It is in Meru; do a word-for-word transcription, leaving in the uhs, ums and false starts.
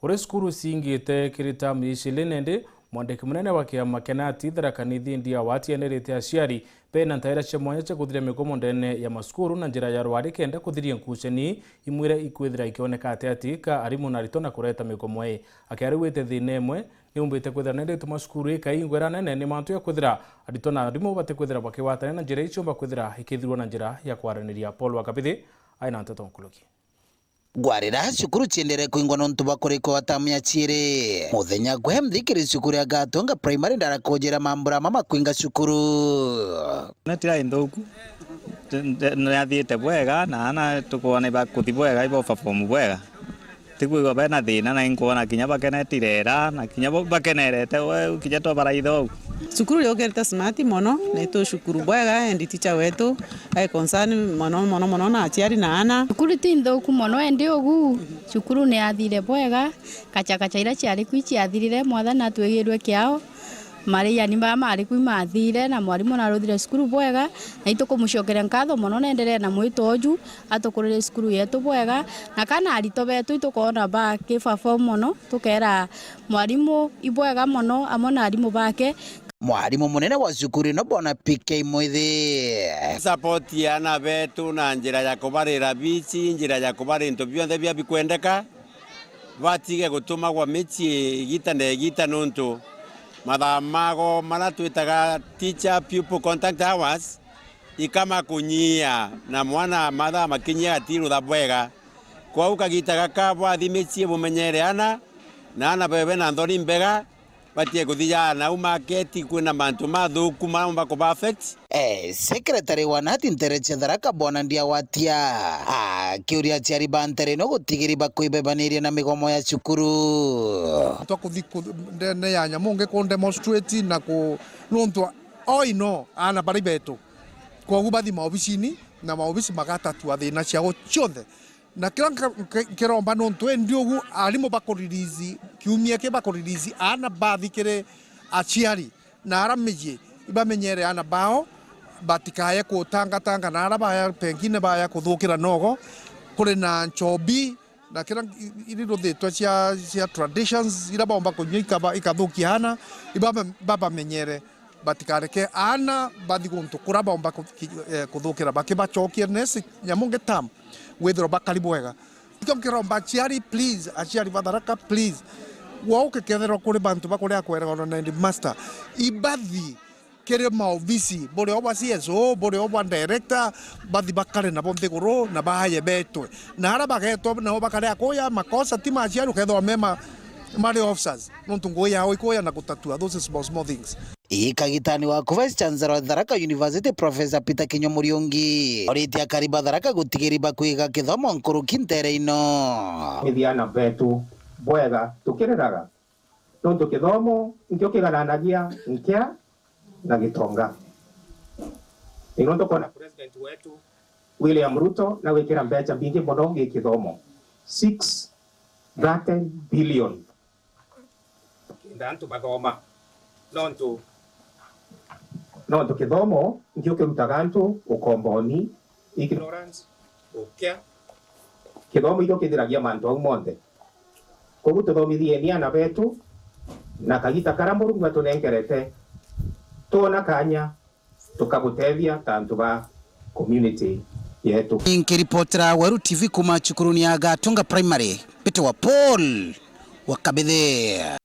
Kuri cukuru ciingite kiri tamu ya iciri nindi, mwandiki munene wa kiama kia Nati Tharaka Nithi Ndia Wati enderete aciari bena ntaira cia mwanya cia kuthiria migomo ndene ya macukuru na njira ya rwari kenda kuthiria nkucani imwe iria ikwithira ikioneka ati ati ka arimu na aritwa na kureta migomo ii. Akiarigwite thina imwe niumbite kwithira nende ituma cukuru ikaingwa ira nene ni mantu ya kwithira aritwa na arimu batikwithira bakigwatania na njira iciumba kwithira ikithirwa na njira ya kwaraniria. Paul wa Kabithi aina nteto nkuruki. Ngwarira cukuru ciendere kwingwa nontu bwa kurikwa tamu ya ciiri. Muthenya gwe mthi kiri cukuru ya Gatunga Primary ndarakujira mambura mama kwinga cukuru. Netira inthuku. Nathiite bwega na ana tukwona ibakuthi bwega, ibo perform bwega. Tikwigua bena thina na inkwona kinya bakenetire era na kinya bo bakenerete we kinya twabaraitha uu. Cukuru yukirite smart mono, na itucukuru bwega, and teacher wetu ai concern mono, mono, mono na aciari na ana. Cukuru ti nthuku mono, endi ugu cukuru ni yathire bwega, kachakacha iria ciari ku iciathirire, mwathani atwigirwe kiao. Mariani baa mari ku imathire, na mwarimu naruthire cukuru bwega, na itukumucokeria nkatho mono, nenderee na mwito uju, atukurire cukuru yetu bwega, na kana aritwa betu itukoona bakiperform mono, tukera mwarimu ibwega mono amwe na arimu bake. Mwarimu munene wa cukuru ino, Bwana P K Mwithi. Support ya ana betu na njira ya kubarira bici, njira ya kubarira into bionthe bia bikwendeka, batige gutumagwa micii igita na igita, nontu mathaa mago maria twitaga teacher pupil contact hours ikamakunyia, na mwana mathaa makinyia agatirutha bwega. Kwou kagita gaka bwathi micii bumenyere ana, na ana bebe na nthoni mbega, batige kuthi jaa nau market, kwina mantu mathuku maraumba kuba affect. Eh, secretary wa Nati ntere cia Tharaka, Bwana Ndia Watia, akiuria aciari ba ntere ino gutigiri bakwibebaniria na migomo ya cukuru. Twakuthi ku-, ndene ya nyamu ngi ku demonstrate na ku-, nontu all in all, ana bari betu. Kwogu bathi maobicini, na maobisi magatatua thina ciao cionthe. Na kiria nka-, nka-, nkiromba nontu endi ugu arimu bakuririzi, kiumia ki bakuririzi, ana bathi kiri aciari na ara miji, ibamenyere ana bao, batikaye kutangatanga na ara baya pengine baya kuthukira nogo, kuri na nchobi, na kiria i-, i-, iri ruthitwe cia, cia traditions, ira baumba kunyua ikaba-, ikathukia ana, ibaba-, babamenyere. Batikareke aana bathi guntu kuria baumba ku-, ki-, eh, kuthukira, bakibacokia next nyamu ngi term, withirwa bakari bwega. Nikio nkiromba aciari, please, aciari ba Tharaka, please. Gwauke kethirwa kuri bantu bakuria kweragwa na headmaster, ibathi kiri maobisi, buri o bwa C S O, buri o bwa director, bathi bakare nabo nthiguru na baaye betwe. Na aria bagetwa nabo bakare akuya, makosa ti ma aciari, ukethirwa me ma-, mari officers. Nontu ngugi yao ikuya na gutatua those small, small things. Ii kagitani waku, Vice Chancellor wa Tharaka University, Professor Peter Kinyo Muriungi, oritie akari ba Tharaka gutigiri bakwiga kithomo nkuruki ntere ino. Ithiana betu bwega tukiriraga, nontu kithomo nikio kigananagia nkia na gitonga. Ni nontu kwona President wetu William Ruto na gwikira mbeca mbingi mono gi kithomo, six thirty billion. Kenda antu bathoma. Nontu, nontu kithomo nikio kirutaga antu ukomboni, ignorance, ukia. Kithomo ikio kithiragia mantu au monthe. Koguo tuthomithie ni ana betu, na kagita karia Murungu atunenkerete, twona kanya tukabutethia ta antu ba community yetu. Nkiripotera Weru T V kuma cukuruni ya Gatunga Primary, mbitagwa Paul wa Kabithi.